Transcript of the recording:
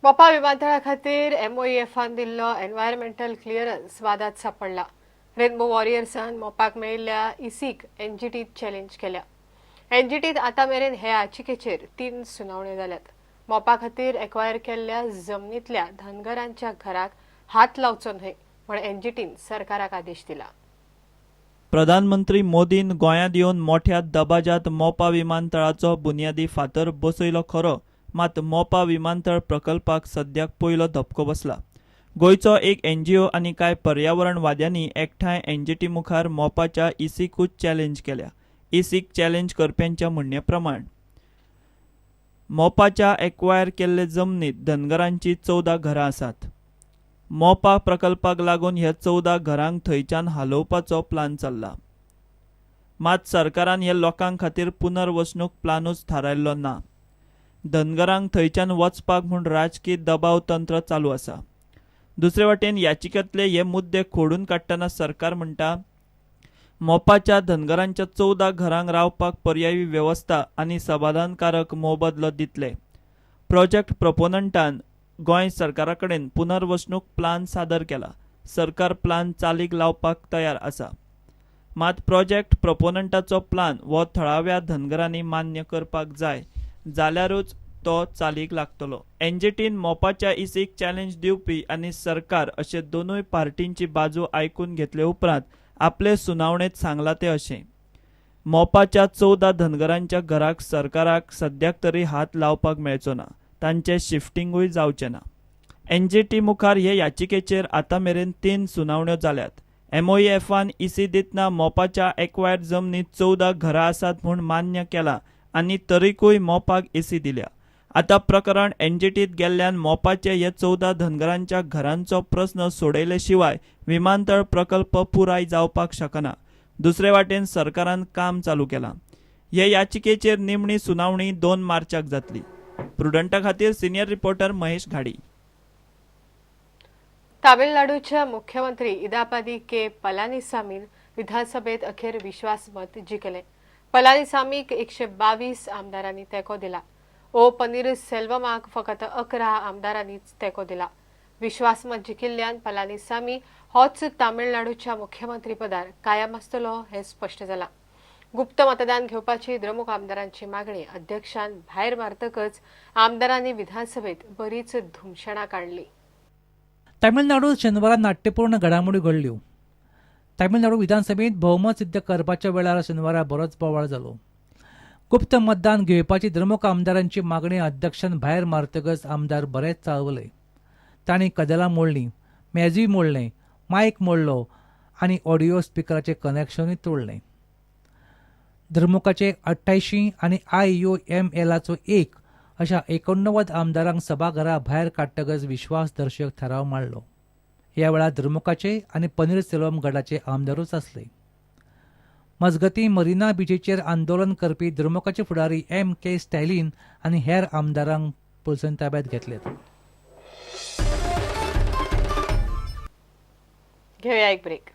मोपा विमानतळा खातीर एमओईएफान दिल्लो एन्व्हायरमेंटल क्लिअरन्स वादात सापडला. रेनबो वॉरियर्सान मोपाक मेळिल्ल्या इसीक एनजीटीत चॅलेंज केल्या. एनजीटीत आतां मेरेन हे याचिकेचेर 3 सुनावण्यो जाल्यात. मोपा खातीर एक्वायर केल्ल्या जमनींतल्या धनगरांच्या घराक हात लावचो न्हय म्हण एनजीटीन सरकाराक आदेश दिला. प्रधानमंत्री मोदीन गोंयांत येवन मोठ्या दबाज्यांत मोपा विमानतळाचो बुन्यादी फातर बसयलो खरो, मात मोपा विमानतळ प्रकल्पाक सद्याक पयलो धपको बसला. गोंयचो एक एनजीओ आनी कांय पर्यावरणवाद्यांनी एकठांय एनजीटी मुखार मोपाच्या इसीकूच चॅलेंज केल्या. इसीक चॅलेंज करप्यांच्या म्हणण्या प्रमाण मोपाच्या एक्वायर केल्ले जमनीत धनगरांची 14 घरां आसात. मोपा प्रकल्पाक लागून ह्या 14 घरांक थंयच्यान हालोवपाचो प्लान चल्ला. मात सरकारान ह्या लोकां खातीर पुनर्वसणूक प्लानूच थारायल्लो ना. धनगरांक थंयच्यान वचपाक म्हूण राजकी दबाव तंत्र चालू आसा. दुसरे वाटेन याचिकेंतले हे मुद्दे खोडून काडटना सरकार म्हणटा, मोपाच्या धनगरांच्या 14 घरांक रावपाक पर्यायी वेवस्था आनी समाधानकारक मोबदलो दितले. प्रोजेक्ट प्रोपोनंटान गोंय सरकारा कडेन पुनर्वसणूक प्लान सादर केला. सरकार प्लान चालीक लावपाक तयार आसा. मात प्रोजेक्ट प्रोपोनंटाचो प्लान हो थळाव्या धनगरांनी मान्य करपाक जाय जाल्यारूच तो चालीक लागतलो. एनजीटीन मोपाच्या इसीक चॅलेंज दिवपी आनी सरकार अशे दोनूय पार्टींची बाजू आयकून घेतले उपरांत आपले सुनावणेंत सांगला तें अशें, मोपाच्या 14 धनगरांच्या घराक सरकाराक सद्याक तरी हात लावपाक मेळचो ना, तांचें शिफ्टिंगूय जावचें ना. एनजीटी मुखार हे याचिकेचेर आतां मेरेन 3 सुनावण्यो जाल्यात. एमओईएफान इसी दितना मोपाच्या एक्वायर्ड जमनीत 14 घरां आसात म्हूण मान्य केला आनी तरीकूय मोपाक इसी दिल्या. आतां प्रकरण एनजीटीत गेल्ल्यान मोपाचे हे 14 धनगरांच्या घरांचो प्रस्न सोडयले शिवाय विमानतळ प्रकल्प पुराय जावपाक शकना. दुसरे वाटेन सरकारान काम चालू केलां. हे याचिकेचेर निमणी सुनावणी 2 मार्चाक जातली. प्रुडंटा खातीर सिनियर रिपोर्टर महेश घाडी. तामिळनाडूचे मुख्यमंत्री इदापादी के पलानीसामीन विधानसभेत अखेर विश्वासमत जिखले. पलानीसामीक 122 आमदारांनी तेंको दिला. ओ पनीरसेल्वमाक फकत 11 आमदारांनीच तेंको दिला. विश्वासमत जिखिल्ल्यान पलानीसामी होच तामिळनाडूच्या मुख्यमंत्रीपदार कायम आसतलो हें स्पश्ट जालां. गुप्त मतदान घेवपाची द्रमुक आमदारांची मागणी अध्यक्षान भायर मारतकच आमदारांनी विधानसभेत बरीच धुमशणां काडली. तामिळनाडूत शेनवारा नाट्यपूर्ण घडामोडी घडल्यो. तामिळनाडू विधानसभेत भोवमत सिद्ध करपाच्या वेळार शेनवारा बरोच बोवाळ जालो. गुप्त मतदान घेवपाची द्रमुक आमदारांची मागणी अध्यक्षान भायर मारतकच आमदार बरेच चाळवले. तांणी कदेलां मोडलीं, मेजूय मोडलें, मायक मोडलो आनी ऑडियो स्पिकराचें कनेक्शनूय तोडलें. द्रमुकाचे 88 आनी IUMLाचो 1 अशा 89 आमदारांक सभाघरा भायर काडटकच विश्वासदर्शक थाराव मांडलो. ह्या वेळार द्रमुकाचे आनी पनीरसेल्वम गटाचे आमदारूच आसले. मजगतीं मरिना बिचीचेर आंदोलन करपी द्रमुकाचे फुडारी M.K. Stalin आनी हेर आमदारांक पुलिसांनी ताब्यांत घेतले. घेऊया एक ब्रेक.